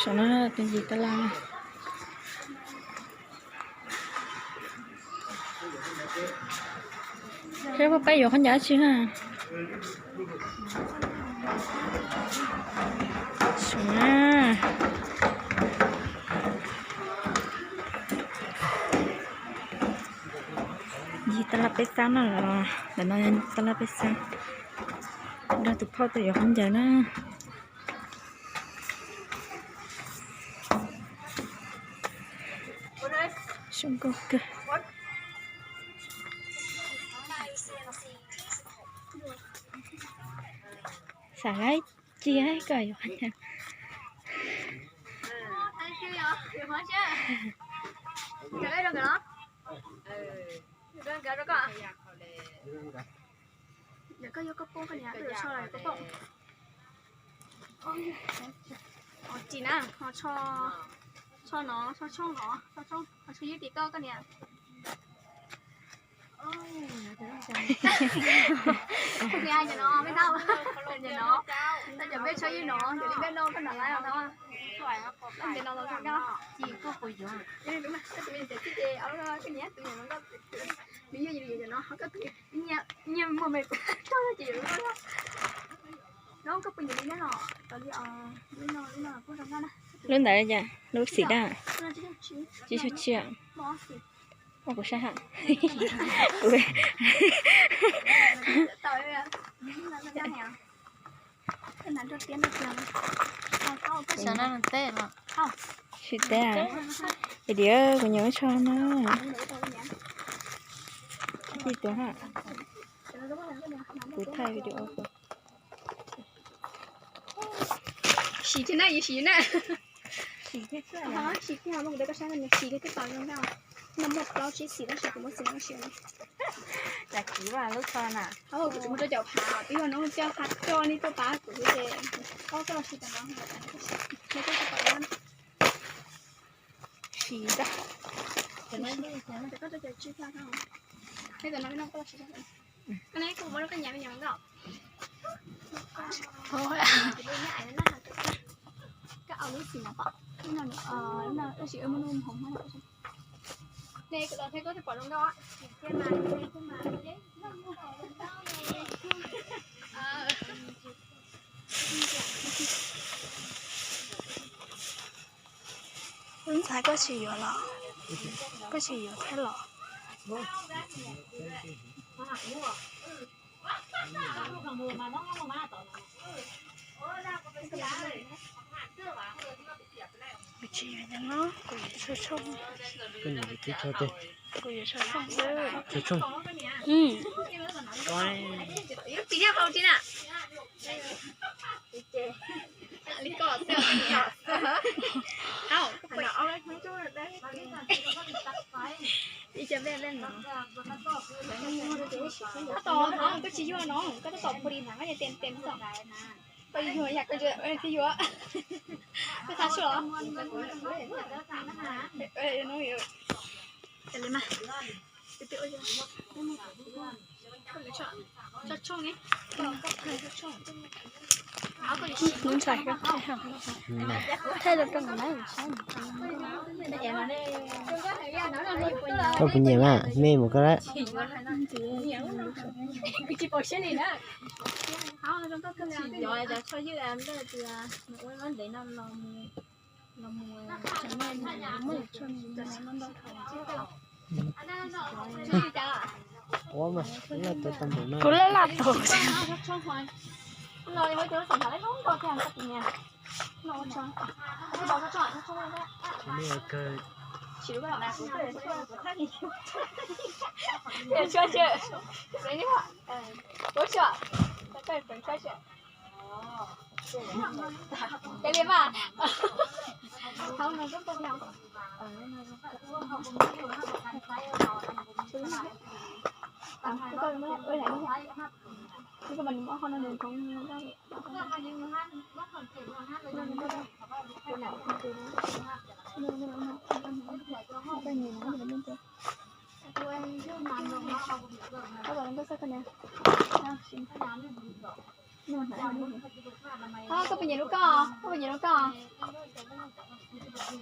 Saum no tus yim tab laj. Saib puas pab yuav khaub ncaws dab tsi na. Saum na. Yim tab laj peb xab na, ntawm no tab laj peb xab. Nrog tus phauj tuaj yuav khaub ncaws na. Zoo nkauj kawg. Xav laib cia koj yuav qhov ncauj. Tsis na, ho tsho no, tsho tshooj no, tsho tshooj, ho tsho ywj tim koj koj niam. Cov no, cov peb tsho ywj no, cov li peb noj koj nram lawv no. Cov no los zoo nkauj. Koj tus me ntxhais txij ces, koj niam tus nyuam no nkauj, nws yog yus cov no, koj tus nyiag muag me kuv tso ces yus no, koj puas nyiam li no, lub ntawd cas lub xim daj, tsis tshua tshia. Ua kuv sab hawm. Tsis teb, kuv nyiam lub tsho no. Tij tuav ha, kuv thaij video. Siv thiab na, siv na. Siv thiab, siv thiab, siv thiab, siv thiab tau zoo nkauj. No muaj plaub tsib xim tab sis kuv muab xim no siv. Cas kiv lub tsho na. Kuv tsis muaj rau caum phav, twb yog no coj phav coj li tuaj pab kuv ces, koj los siv tam no, siv tau. Koj au lub xim no pom, lub no, lub no tab sis muaj lub hmoov. Ne kuv los thiab koj thiaj pom zoo nkauj. Lub ntxhais koj tsis yuav los? Koj tsis yuav thiab los? Kuv tsis yuav no, kuv yuav tsho tshooj. Kuv yuav tsho tshooj xwb. Tsho tshooj. Tab tom no koj tsis yuav no, koj tab tom phu li na, koj yuav tes tes xwb. Koj yuav yam koj yuav, koj yuav. Koj xav suab los? Koj puas nyiam mas, me mus koj lawm. Kuv laj laj tau. Koj puas nyiam lub koj? Koj puas nyiam lub koj? Cov no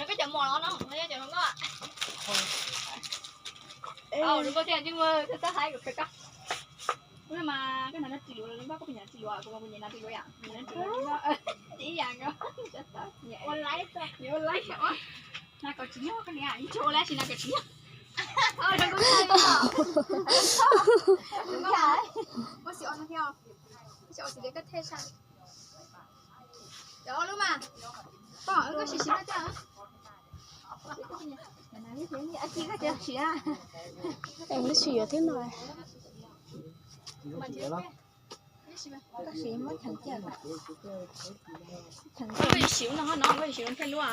koj cov mos los no, cov no koj. Ua zoo nkauj thiab Ntsuj Muaj, koj txawj haib kuv kawg koj. Ua mas koj hnav no ris luav los zoo nkauj, koj puas nyiam ris luav? Kuv mas kuv nyiam hnav ris luav yom, hnav ris luav zoo nkauj. Ib yam nkaus. Ua laib, ua laib. Hnav kom tsim nyog koj niam, ib tsoom ua laib tsis hnav kom tsim nyog. Ua xim os no thiab, ua xim koj thej sa. Cov ob lub mas, pom koj sim sim no thiab. Koj sim yuav thiab no. Koj sim muab cheem cia, koj sim no no, koj sim thiaj lub.